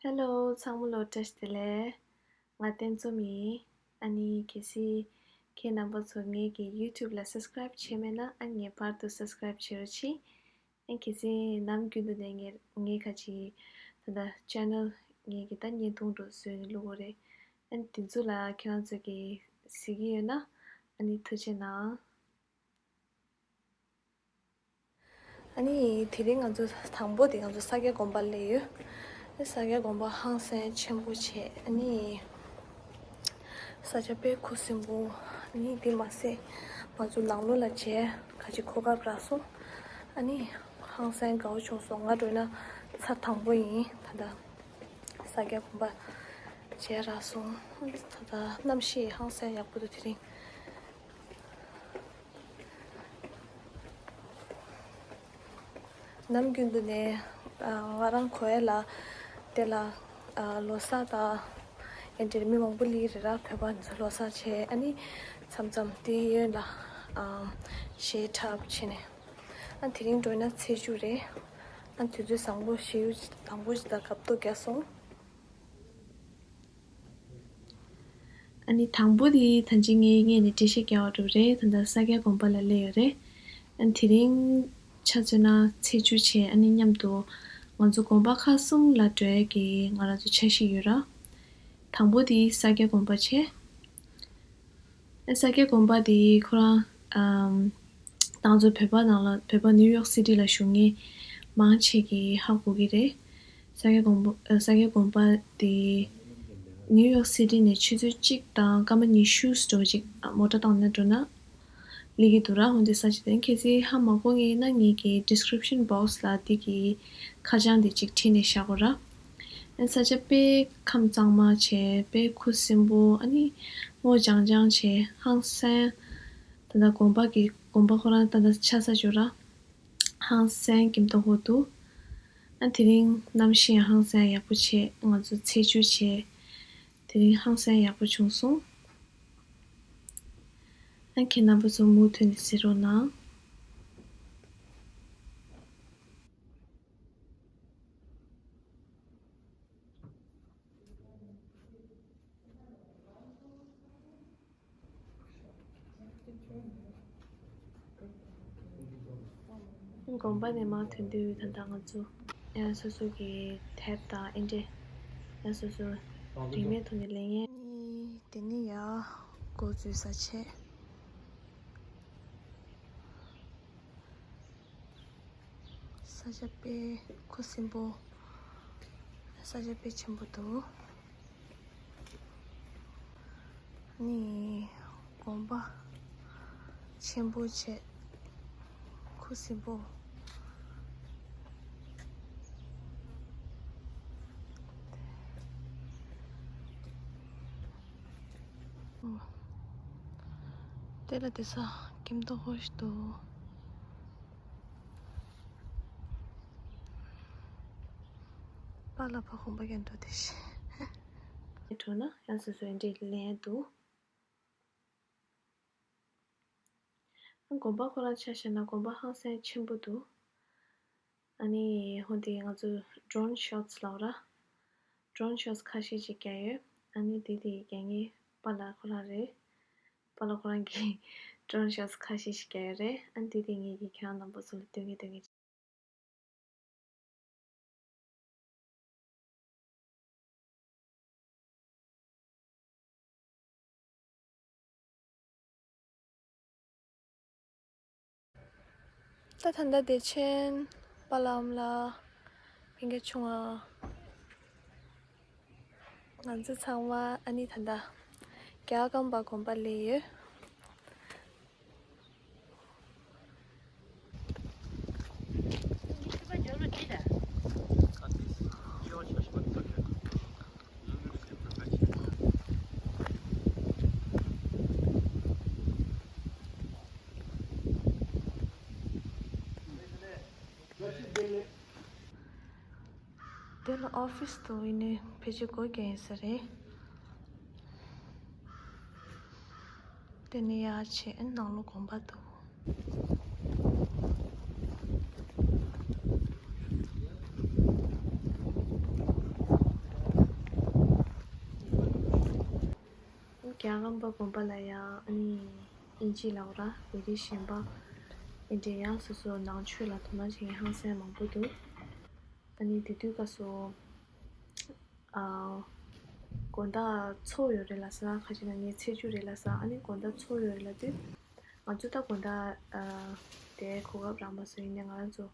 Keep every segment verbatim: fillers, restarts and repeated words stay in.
Hello ཚང་མ་ལ་བཀྲ་ཤིས་བདེ་ལེགས། ང་བསྟན་འཛོམས་ཡིན། ཨ་ནི་གལ་སྲིད་ཁྱེད་རྣམ་པ་ཚོ་ངེད་ཀྱི་YouTube ལ་subscribe བྱས་མེད་ན་ཨ་ངེས་པར་དུ་subscribe བྱེད་རོགས་གྱིས། ཨ་གལ་སྲིད་ནམ་རྒྱུན་དུ་ནས་ངས་ངས་ཁ་ཅིག་ད་ལྟ་channel ངེད་ཀྱི་ད་བརྙན་ཐུང་འགྲོ་བཟོས་ནས་བླུག་གོ་རེད། ཨ་དེ་ཚོ་ལ་ཁྱེད་རང་ཚོ་གིས་གཟིགས་ཀྱི་ཡོད་ན་ཨ་ནི་ཐུགས་རྗེ་གནང་། ཨ་ནི་དེ་རིང་ང་ཚོ་དང་པོ་དེ་ང་ཚོ་ས་སྐྱ་དགོན་པ་སླེབས་ཡོད། ས་སྐྱ་དགོན་པ་ཧང་སང་ཆེན་པོ་བྱས། ཨ་ནི་ས་ཆ་དཔེ་ཁུ་སིམ་པོ། ཨ་ནི་དེ་མ་ཟད་ང་ཚོ་ནང་ལོགས་ལ་མཇལ་ཁ་ཅིག་གོ་སྐབས་རག་སོང་། ཨ་ནི་ཧང་སང་དགའ་བོ་བྱུང་སོང་། ང་འགྲོ་ན་ཚར་དང་པོ་ཡིན། ད་ལྟ་ས་སྐྱ་དགོན་པ་མཇལ་རག་སོང་། ད་ལྟ་གནམ་གཤིས་ཧང་སང་ཡག་པོ་འདུག་དེ་རིང་། ནམ་རྒྱུན་དུ་ནས་ང་རང་གོ་ཡ་ལ་དེ་ལ་ལོ་གསར་དང་ཨེ་འདྲ་མི་མང་པོ་སླེབས་རེད་ར། བོད་པ་ཚོ་ལོ་གསར་བྱས། ཨ་ནི་མཚམས་མཚམས་དེ་ཡོད་ལ་གཞས་འཁྲབ་བྱས་ནས། ཨ་དེ་རིང་འགྲོ་ན་ཚེས་བཅུ་རེད། ཨ་དུས་ཚོད་བཟང་པོ་ཞེ་པོ་དང་པོ་ཞིག་དང་སྐབས་ཐོ་རྒྱག་སོང་། ཨ་ནི་དང་པོ་དེ་ད་ཅི་ངས་སྔོན་ནས་འགྲེལ་བཤད་རྒྱག་པ་འགྲོ་རེད། ད་ལྟ་ས་སྐྱ་དགོན་པ་ལ་སླེབས་ཡོད་རེད། ཨ་ནི་དེ་རིང་ཆ་མཚོན་ན་ཚེས་བཅུ་བྱས། ཨ་ནི་མཉམ་དུ་ང་ཚོ་དགོན་པ་ཁག་གསུམ་ལ་འགྲོ་ཡས་ཀྱི་ང་རང་ཚོ་འཆར་གཞི་ཡོད་ར། དང་པོ་དེ་ས་སྐྱ་དགོན་པ་བྱས། ཨ་ས་སྐྱ་དགོན་པ་དེ་ཁོ་རང་ཨམ་ད་ང་ཚོ་བོད་པ་ནང་ལ་བོད་པ་ནིའུ་ཡོག་སི་ཊི་ལ་བཞུགས་མཁན་མང་ཆེ་གིས་ཧ་གོ་གི་རེད། ས་སྐྱ་དགོན་པ་ཨ་ས་སྐྱ་དགོན་པ་དེ་ནིའུ་ཡོག་སི་ཊི་ནས་ཆུ་ཚོད་གཅིག་དང་སྐར་མ་ཉི་ཤུ་ཙམ་ཅིག་མོ་ཊ་བཏང་ནས་འགྲོ་ན་སླེབས་ཀྱི་འདུག་ར། འོན་ཏེ་ས་ཆ་དེ་གལ་སྲིད་ཧ་མ་གོ་མཁན་ཡིན་ན་ངེད་ཀྱི་description box ལ་འདི་གི་ཁ་བྱང་དེ་ཅིག་བྲིས་ནས་བཞག་གོ་ར། ཨ་ས་ཆ་དཔེ་ཁམས་གཙང་མ་བྱས། དཔེ་ཁུ་སིམ་པོ། ཨ་ནི་སྔོ་ལྗང་ལྗང་བྱས། ཧང་སང་། ད་ལྟ་དགོན་པ་གི་དགོན་པ་ཁོ་རང་ད་ལྟ་ཆགས་ས་ཅིག་ཡོད་ར། ཧང་སང་སྐྱིད་མདོག་ཁ་པོ་འདུག་ཨ་དེ་རིང་གནམ་གཤིས་ཡང་ཧང་སང་ཡག་པོ་བྱས། ང་ཚོ་ཚེས་བཅུ་བྱས། དེ་རིང་ཧང་སང་ཡག་པོ་བྱུང་སོང་། ཨ་ཁྱེད་རྣམ་པ་ཚོ་མུ་མཐུད་ནས་གཟིགས་རོགས་གནང་། དགོན་པ་ནས་མར་ཐོན་དུས་ད་ལྟ་ང་ཚོ་ཡང་སོ་སོ་གི་དེབ་དང་ཨེ་འདྲས་ཡང་སོ་སོ་རིན་མེད་ཐོག་ནས་ལེན་ཡས། དེ་ནས་ཡར་འགོ་འཛུགས་ས་བྱས། ས་ཆ་དཔེ་ཁུ་སིམ་པོ། ས་ཆ་དཔེ་ཆེན་པོ་འདུག་ཨ་ནི་དགོན་པ་ཆེན་པོ་བྱས། ཁུ་སིམ་པོ། དེ་ལ་དེ་ས་སྐྱིད་མདོག་ཁ་པོ་ཞིག་འདུག་པཱ་ལགས་ཕ་གོམ་པ་རྒྱག་འདུག་དེ་བཞིན། འགྲོ་ན་ཡང་སོ་སོའི་འདྲེ་ལེན་འདུག་དགོན་པ་ཁོ་རང་ཆ་བཞག་ན་དགོན་པ་ཧང་སང་ཆེན་པོ་འདུག་ཨ་ནི་ཧོ་དེ་ང་ཚོ་drone shots ལབ་ར། drone shots ཁ་ཤས་ཅིག་བརྒྱབ་ཡོད། ཨ་ནི་དེ་དེ་རྒྱག་མཁན་པཱ་ལགས་ཁོ་རང་རེད། པཱ་ལགས་ཁོ་རང་གིས་drone shots ཁ་ཤས་ཤིག་བརྒྱབ་ཡོད་རེད། ཨ་ནི་དེ་དེ་ངེད་ཀྱིས་ཁྱེད་རང་རྣམ་པ་ཚོ་ལ་སྟོན་གི་སྟོན་གི། ད་ད་ལྟ་བདེ་ཆེན་པཱ་ལགས་ལ་ཕན་ཁེ་ཆུང་བ། ང་ཚོ་ཚང་མ་ཨ་ནི་ད་ལྟ་རྒྱལ་བ་གང་པ་དགོན་པ་སླེབས་ཡོད། དེ་ལ་ཨོ་ཕིས་འདུག་ཡིན་ནའི་ཕལ་ཆེར་སྒོ་རྒྱག་ཡིན་ས་རེད། དེ་ནས་ཡར་ཕྱིན་ནང་ལོགས་དགོན་པ་འདུག་རྒྱལ་ཁམས་པ་དགོན་པ་ལ་ཡང་ཨ་ནི་དབྱིན་ཇི་ལབ་ར་མི་རིགས་གཞན་པ་ཨེ་འདྲ་ཡང་སོ་སོ་ནང་ཆོས་ལ་དོ་སྣང་བྱེད་མཁན་ཧང་སང་མང་པོ་འདུག་ཨ་ནི་དེ་དུས་སྐབས་སུ་ཨ་དགོང་དག་ཚོགས་ཡོད་རེད་ལབ་ས། ཁ་ཅིག་ན་ངའི་ཚེས་བཅུ་རེད་ལབ་ས། ཨ་ནི་དགོང་དག་ཚོགས་ཡོད་རེད་ལབ་དུས། ང་ཚོ་ད་དགོང་དག་ཨ་དེ་གོ་སྐབས་རག་མ་སོང་། ཡིན་ནའི་ང་རང་ཚོ་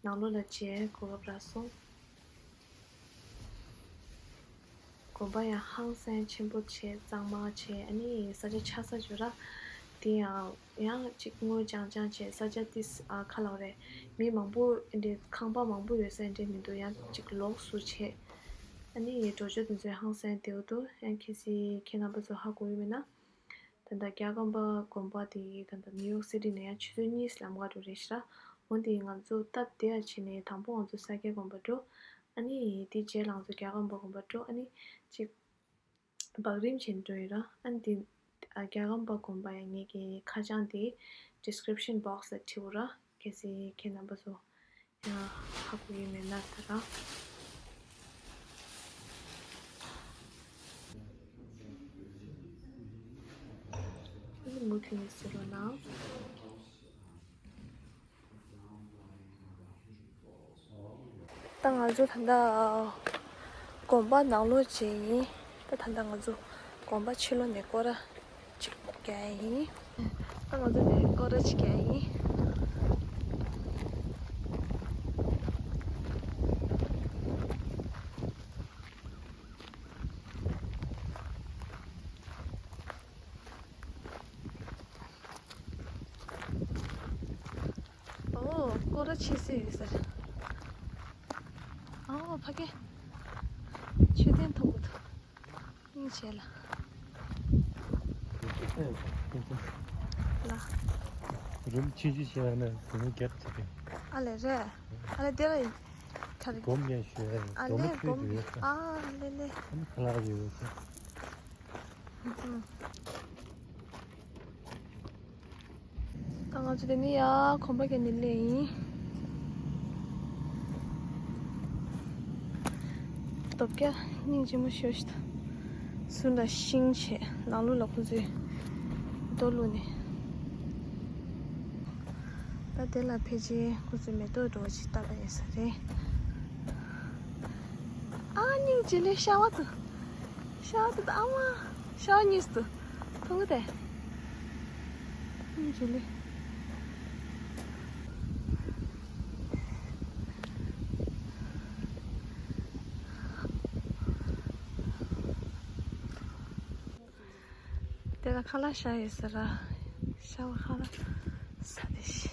ནང་ལོགས་ལ་མཇལ་གོ་སྐབས་རག་སོང་། དགོན་པ་ཡང་ཧང་སང་ཆེན་པོ་བྱས། གཙང་མ་བྱས། ཨ་ནི་ས་ཆ་ཆགས་ས་ཅིག་ཡོད་ར། དེ་ཡང་ཡང་ཅིག་སྔོ་ལྗང་ལྗང་བྱས། ས་ཆ་དེ་ཨ་ཁ་ལག་རེད། མི་མང་པོ་འདྲ་ཁང་པ་མང་པོ་ཡོད་ས་འདྲ་མི་འདུག་ཡང་ཅིག་ལོགས་སུ་བྱས། ཨ་ནི་འགྲོ་ཕྱོགས་དེ་ཚོ་ཧང་སང་བདེ་པོ་འདུག་ཡང་གལ་སྲིད་ཁྱེད་རྣམ་པ་ཚོ་ཧ་གོ་ཡོད་མེད་ན། ད་ལྟ་རྒྱལ་ཁམས་པ་དགོན་པ་དེ་ད་ལྟ་ནིའུ་ཡོག་སི་ཊི་ནས་ཡང་ཆུ་ཚོད་གཉིས་ལམ་ཁ་འགྲོ་རེད་ཤག་འོན་ཏེ་ང་ཚོ་སྟབས་བདེ་བ་བྱས་ནས་དང་པོ་ང་ཚོ་ས་སྐྱ་དགོན་པ་འགྲོ། ཨ་ནི་དེ་རྗེས་ལ་ང་ཚོ་རྒྱལ་ཁམས་པ་དགོན་པ་འགྲོ། ཨ་ནི་ཅིག་བག་རིམ་བྱས་ནས་འགྲོ་ཡིན་ར། ཨ་ནི་དེ་ཨ་རྒྱལ་ཁམས་པ་དགོན་པ་ཡང་ངེད་ཀྱི་ཁ་བྱང་དེ་ཌི་སི་ཀི་རིབ་ཤན་བོག་སི་ལ་བྲིས་ཡོད་ར། གལ་སྲིད་ཁྱེད་རྣམ་པ་ཚོ་ཡང་ཧ་གོ་གི་མེད་ན་ད་རང་མུ་མཐུད་ནས་གཟིགས་རོགས་གནང་། ད་ང་ཚོ་ད་ལྟ་དགོན་པ་ནང་ལོགས་ཅིག་ཡིན། ད་ད་ལྟ་ང་ཚོ་དགོན་པ་ཕྱི་ལོགས་ནས་སྐོར་ར་ཅིག་རྒྱག་ཡ་ཡིན། ད་ང་ཚོ་ནས་སྐོར་ར་ཅིག་རྒྱག་ཡ་ཡིན། ཨོ། སྐོར་ར་ཆེ་སེ་ཡོད་ཟེར། ཨོ། ཕ་གི་མཆོད་རྟེན་མཐོང་གི་འདུག་སྙིང་རྗེ་ལ། ལ། རུམ་ཆུང་ཆུང་ཞིག་ཡང་ན་རུམ་རྒྱག་ཚུགས་པས། ཨ་ལེ་རེད། ཨ་ལེ་དེ་ལ་ག་རེ། སྒོམ་ཡང་ཞུ་ཡ་ཡིན། ཨ་ལེ་སྒོམ་ཡོད་ས། ཨ་ལེ་ལེ། ཨ་ནི་ཁ་ལག་ཡོད་ས། ད་ང་ཚོ་དེ་ནས་ཡར་གོམ་པ་བརྒྱབ་ནས་སླེབས་ཡིན། རྡོ་བརྒྱ་སྙིང་རྗེ་མོ་ཞེ་པོ་ཞིག་འདུག་ཟུར་ལ་ཤིང་བྱས། ནང་ལོགས་ལ་ཁོ་ཚོས་རྡོ་བླུགས་ནས། ད་དེ་ལ་ཕལ་ཆེར་ཁོ་ཚོས་མེ་ཏོག་འདྲ་བོ་ཅིག་བཏབ་པ་ཡིན་ས་རེད། ཨ་སྙིང་རྗེ་ལེ། ཤ་བ་དང་། ཤ་བ་དང་། ཨ་མ། ཤ་བ་གཉིས་སུ་མཐོང་གི་དེ། སྙིང་རྗེ་ལེ། དེ་ལ་ཁ་ལག་བཞག་ཡོད་ས་ར། ཤ་བ་ཁ་ལག་ཟ་བདེ་ཤི།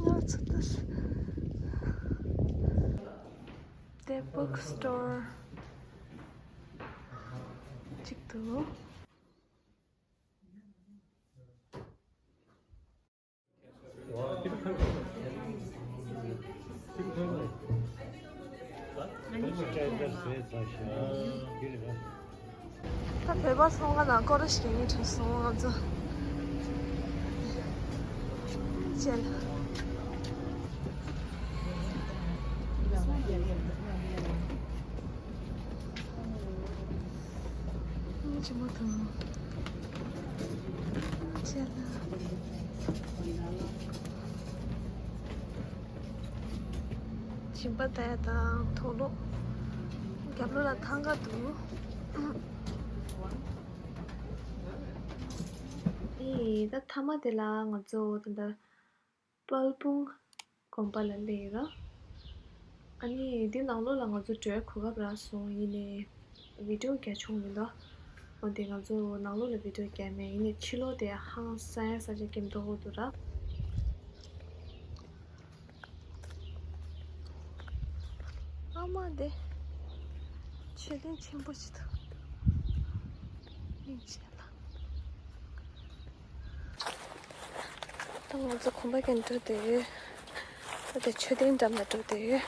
ང་ཚོ་ད་དེ་book store ཅིག་འདུག་ད་བོད་པ་ཚང་མ་ལ་སྐོར་ར་ཞིག་རྒྱག་མཁན་དྲན་སོང་ང་ཚོ། ཅེ་ལ། ཅི་མོ་དང་། ཅེ་ལ། སྦྱིན་པ་ལྟ་ཡ་དང་དུག་ལོག་རྒྱབ་ལོགས་ལ་ཐང་ག་འདུག་ཨེ། ད་མཐའ་མ་དེ་ལ་ང་ཚོ་ད་ལྟ་དཔལ་སྤུངས་དགོན་པ་ལ་སླེབས་ཡོད་ར། ཨ་ནི་འདི་ནང་ལོགས་ལ་ང་ཚོ་འགྲོ་གོ་སྐབས་རག་སོང་། ཡིན་ནའི་བི་ཌིའོ་རྒྱག་བྱུང་མི་འདུག་འོན་ཏེ་ང་ཚོ་ནང་ལོགས་ལ་བི་ཌིའོ་རྒྱག་མེད། ཡིན་ནའི་ཕྱི་ལོགས་དེ་ཧང་སང་ས་ཆ་སྐྱིད་མདོག་པོ་འདུག་ར། ཨ་མ་དེ་མཆོད་རྟེན་ཆེན་པོ་ཞིག་འདུག་སྙིང་རྗེ་ལ། ད་ང་ཚོ་གོམ་པ་གན་འགྲོ་དེ་ཡོད། ད་དེ་མཆོད་རྟེན་འགྲམ་ལ་འགྲོ་དེ་ཡོད།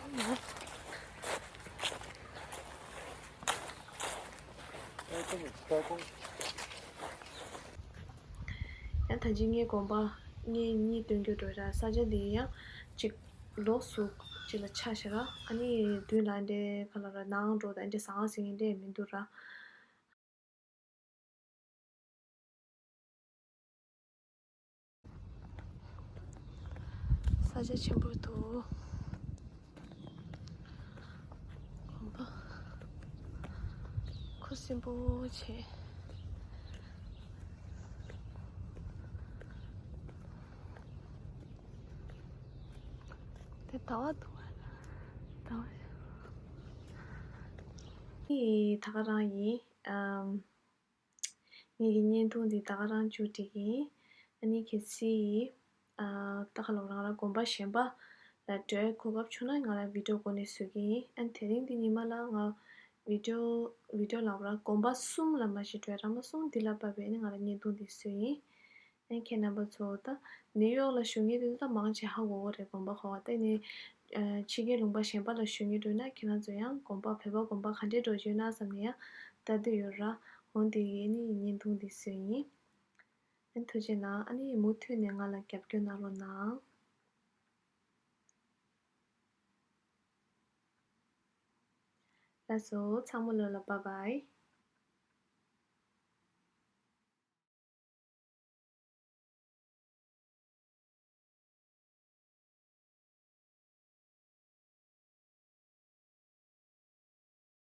ཨ་མ། ཡ། ད་ཅི་ངའི་དགོན་པ་ངས་གཉིས་སྟོན་རྒྱུ་འགྲོ་ར། ས་ཆ་འདི་ཡང་ཅིག་ལོགས་སུ་ཅིག་ལ་ཆགས་ཤག་ར། ཨ་ནི་མདུན་ལ་འདྲེ་ག་ལ་ར་ནང་འགྲོ་དང་འདྲེ་ཟ་ང་ཟིན་འདྲེ་མི་འདུག་ར། ས་ཆ་ཆེན་པོ་འདུག་དགོན་པ་ཁུ་སིམ་པོ་བྱས། དེ་ཟླ་བ་འདུག་བ། ཟླ་བ། ཨི་ད་ག་རང་ཡིན། ཨམ། ངེད་ཀྱི་བརྙན་ཐུང་འདི་ད་ག་རང་མཇུག་སྒྲིལ་གྱི་ཡིན། ཨ་ནི་གལ་སྲིད་ཨ་ད་ག་ལོག་རང་ར་དགོན་པ་གཞན་པ་ལ་འགྲོའི་གོ་སྐབས་བྱུང་ན་ང་ར་བི་ཌིའོ་སྒོ་ནས་བཟོ་གི་ཡིན། ཨ་ནི་དེ་རིང་འདི་ཉི་མ་ལ་ང་བི་ཌིའོ་བི་ཌིའོ་ལབ་ར་དགོན་པ་གསུམ་ལ་མ་གཞི་འགྲོའི་ར་མ་གསུམ་འདི་ལ་བབས་པའི་ཨ་ནི་ང་ར་བརྙན་ཐུང་འདི་བཟོས་ཡིན། ཨ་ཁྱེད་རྣམ་པ་ཚོ་ད་ནིའུ་ཡོག་ལ་བཞུགས་མཁན་དེ་ཚོ་ད་མང་ཆེ་ཧ་གོ་གི་རེད། དགོན་པ་གོ་བ་ད་ནི་ཕྱི་རྒྱལ་ལུང་པ་གཞན་པ་ལ་བཞུགས་མཁན་འདྲ་ན་ཁྱེད་རང་ཚོ་ཡང་དགོན་པ་བོད་པ་དགོན་པ་ག་འདྲས་འགྲོ་རྒྱུ་ཡོད་ན་བསམ་ནས་ཡང་ལྟ་འདོད་ཡོད་ར། འོན་ཏེ་ངས་ནི་བརྙན་ཐུང་འདི་བཟོས་ཡིན། ཨ་ཐུགས་རྗེ་གནང་། ཨ་ནི་མུ་མཐུད་ནས་ང་ལ་རྒྱབ་སྐྱོར་གནང་རོགས་གནང་། ལགས་སོ། ཚང་མ་ལོ་ལ་བྷའི་བྷའི།